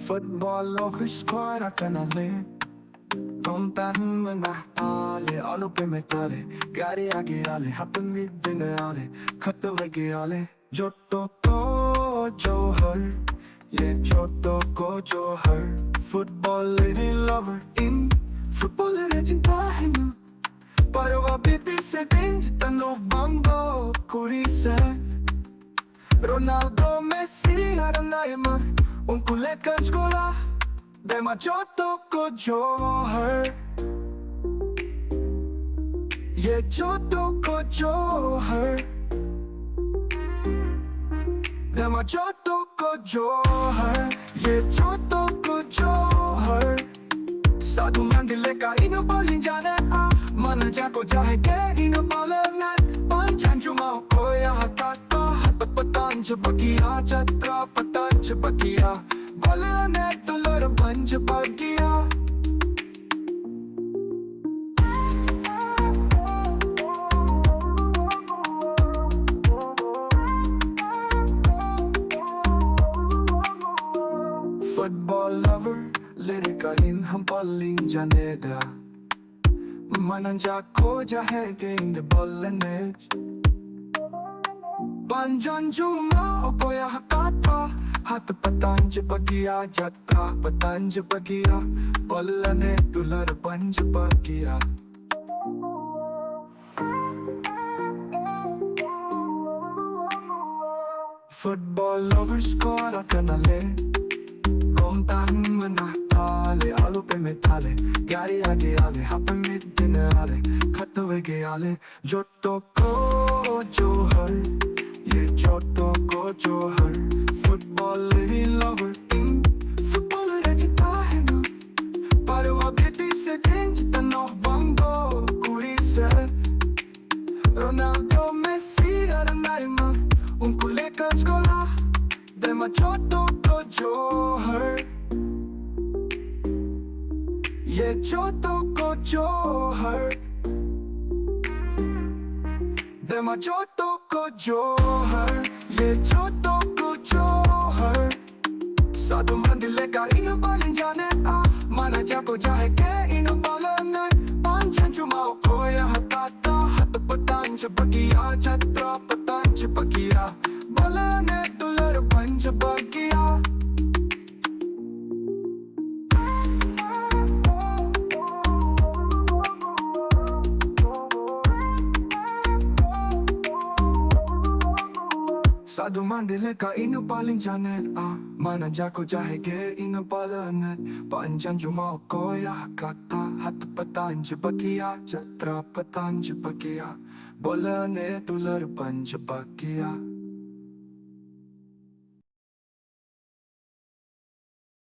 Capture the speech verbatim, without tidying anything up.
Football lovers ᱠᱚᱲᱟ ᱠᱟᱱᱟᱞᱮ᱾ ᱫᱚᱢ ᱛᱟᱦᱮᱱ ᱢᱮᱱᱟᱜ ᱛᱟᱞᱮ, ᱟᱞᱚᱯᱮ ᱢᱮᱛᱟᱞᱮ᱾ ᱜᱟᱨᱤ ᱟᱜᱮᱭᱟᱞᱮ, ᱦᱟᱯᱮ ᱢᱤᱫ ᱫᱤᱱ ᱟᱞᱮ ᱠᱷᱟᱴᱚ ᱜᱮᱭᱟᱞᱮ᱾ ᱡᱚᱛᱚ ᱠᱚ ᱡᱚᱦᱟᱨ, ᱭᱮ ᱡᱚᱛᱚ ᱠᱚ ᱡᱚᱦᱟᱨ᱾ Football ᱨᱮ lover ᱤᱧ, football ᱨᱮ ᱡᱤᱱ ᱛᱟᱦᱮᱱᱟ᱾ ᱯᱟᱨᱣᱟ ᱵᱤᱫᱤ ᱥᱮ ᱫᱤᱱ ᱡᱤᱛᱟᱱᱚ ᱵᱟᱝ ᱫᱚ ᱠᱩᱲᱤ ᱥᱮ᱾ ᱨᱳᱱᱟᱞᱫᱳ, ᱢᱮᱥᱤ ᱟᱨ ᱱᱮᱭᱢᱟᱨ, ᱩᱱᱠᱩ ᱞᱮᱠᱟᱱ ᱜᱚᱞᱟ᱾ ᱫᱮᱢᱟ ᱡᱚᱛᱚ ᱠᱚ ᱡᱚᱦᱟᱨ, ᱭᱮ ᱡᱚᱛᱚ ᱠᱚ ᱡᱚᱦᱟᱨ᱾ ᱫᱮᱢᱟ ᱡᱚᱛᱚ ᱠᱚ ᱡᱚᱦᱟᱨ, ᱭᱮ ᱡᱚᱛᱚ ᱠᱚ ᱡᱚᱦᱟᱨ᱾ ᱥᱟᱫᱷᱩ ᱢᱟᱱᱰᱤ ᱞᱮᱠᱟ ᱤᱧ ᱦᱚᱸ ᱵᱚᱞᱤᱧ ᱡᱟᱱᱮᱜᱼᱟ᱾ ᱢᱟᱱᱟ ᱡᱟ ᱠᱚ ᱡᱟᱦᱮ ᱜᱮ ᱤᱧ ᱦᱚᱸ ᱵᱚᱞᱮ ᱱᱮ᱾ ᱯᱟᱱᱡᱟᱱ ᱡᱩᱢᱟ ᱚᱠᱚᱭᱟ ᱦᱟᱛᱟ ᱠᱚ ᱦᱟᱛ ᱯᱟᱛᱟᱱ ᱡᱮ ᱵᱟᱜᱤᱭᱟ ᱡᱟᱛᱨᱟ ᱯᱟᱛᱟᱱ ᱡᱮ ᱵᱟᱜᱤᱭᱟ᱾ ᱵᱚᱞᱮ ᱱᱮ ᱫᱩᱞᱟᱹᱲ ᱵᱟᱱᱡ ᱵᱟᱜᱤᱭᱟ᱾ Football lover, lyrical in hum bowling janeda. Mananja ko jahege in the ball and edge. Panjan juma okoya hakata, hat patanj bagia jatra patanj bagia, ball and dular panj bagia. Football lovers ᱠᱚᱲᱟ ᱠᱟᱱᱟᱞᱮ᱾ ᱜᱚᱢ ᱛᱟᱦᱮᱱ ᱢᱮᱱᱟᱜ ᱛᱟᱞᱮ, ᱟᱞᱚᱯᱮ ᱢᱮᱛᱟᱞᱮ᱾ ᱜᱟᱨᱤ ᱟᱜᱮᱭᱟᱞᱮ, ᱦᱟᱯᱮ ᱢᱤᱫ ᱫᱤᱱ ᱟᱞᱮ ᱠᱷᱟᱴᱚ ᱜᱮᱭᱟᱞᱮ᱾ ᱡᱚᱛᱚ ᱠᱚ ᱡᱚᱦᱟᱨ, ᱭᱮ ᱡᱚᱛᱚ ᱠᱚ ᱡᱚᱦᱟᱨ᱾ Football ᱨᱮ lover ᱤᱧ, football ᱨᱮ ᱡᱤᱛᱟᱦᱮᱱᱟ᱾ ᱯᱟᱨᱣᱟ ᱵᱤᱫᱤ ᱥᱮ ᱫᱤᱱ ᱡᱤᱛᱟᱱᱚ ᱵᱟᱝ ᱫᱚ ᱠᱩᱲᱤ ᱥᱮ᱾ ᱨᱳᱱᱟᱞᱫᱳ, ᱢᱮᱥᱤ ᱟᱨ ᱱᱮᱭᱢᱟᱨ, ᱩᱱᱠᱩ ᱞᱮᱠᱟᱱ ᱜᱚᱞᱟ᱾ ᱫᱮᱢᱟ ᱡᱚᱛᱚ ᱠᱚ ᱡᱚᱦᱟᱨ, ᱭᱮ ᱡᱚᱛᱚ ᱠᱚ ᱡᱚᱦᱟᱨ᱾ ᱫᱮᱢᱟ ᱡᱚᱛᱚ ᱠᱚ ᱡᱚᱦᱟᱨ, ᱭᱮ ᱡᱚᱛᱚ ᱠᱚ ᱡᱚᱦᱟᱨ᱾ ᱥᱟᱫᱷᱩ ᱛᱩᱢᱟᱹᱱ ᱞᱮᱠᱟ ᱤᱧ ᱵᱟᱞᱮᱧ ᱡᱟᱱᱮᱜᱼᱟ, ᱢᱟᱱᱟ ᱡᱟᱠᱚ ᱡᱟᱦᱮ ᱜᱮ ᱤᱧ ᱵᱟᱞᱮᱱᱮ᱾ ᱯᱟᱸᱡᱟ ᱡᱚᱢᱟ ᱚᱠᱚᱭᱟ ᱦᱟᱠᱟᱛᱟ, ᱦᱟᱛ ᱯᱟᱛᱟᱱ ᱪᱮ ᱵᱟᱹᱜᱤᱭᱟ, ᱡᱟᱛᱨᱟ ᱯᱟᱛᱟᱱ ᱪᱮ ᱵᱟᱹᱜᱤᱭᱟ, ᱵᱟᱞᱮᱱᱮ ᱫᱩᱞᱟᱹᱲ ᱯᱟᱸᱡᱟ ᱵᱟᱹᱜᱤᱭᱟ᱾ ᱥᱟᱫᱩ ᱢᱟᱱᱰᱤ ᱞᱮᱠᱟ ᱤᱧ ᱵᱟᱞᱤᱧ ᱡᱟᱱᱮᱜᱼᱟ, ᱢᱟᱱᱟ ᱡᱟᱠᱚ ᱡᱟᱦᱮ ᱜᱮ ᱤᱧ ᱵᱟᱞᱮᱱᱮ᱾ ᱯᱟᱸᱡᱟ ᱡᱚᱢᱟ ᱚᱠᱚᱭᱟ ᱦᱟᱠᱟᱛᱟ, ᱦᱟᱛ ᱯᱟᱛᱟᱱ ᱪᱮ ᱵᱟᱹᱜᱤᱭᱟ, ᱡᱟᱛᱨᱟ ᱯᱟᱛᱟᱱ ᱪᱮ ᱵᱟᱹᱜᱤᱭᱟ, ᱵᱚᱞᱮᱱᱮ ᱫᱩᱞᱟᱹᱲ ᱯᱟᱸᱡᱟ ᱵᱟᱹᱜᱤᱭᱟ᱾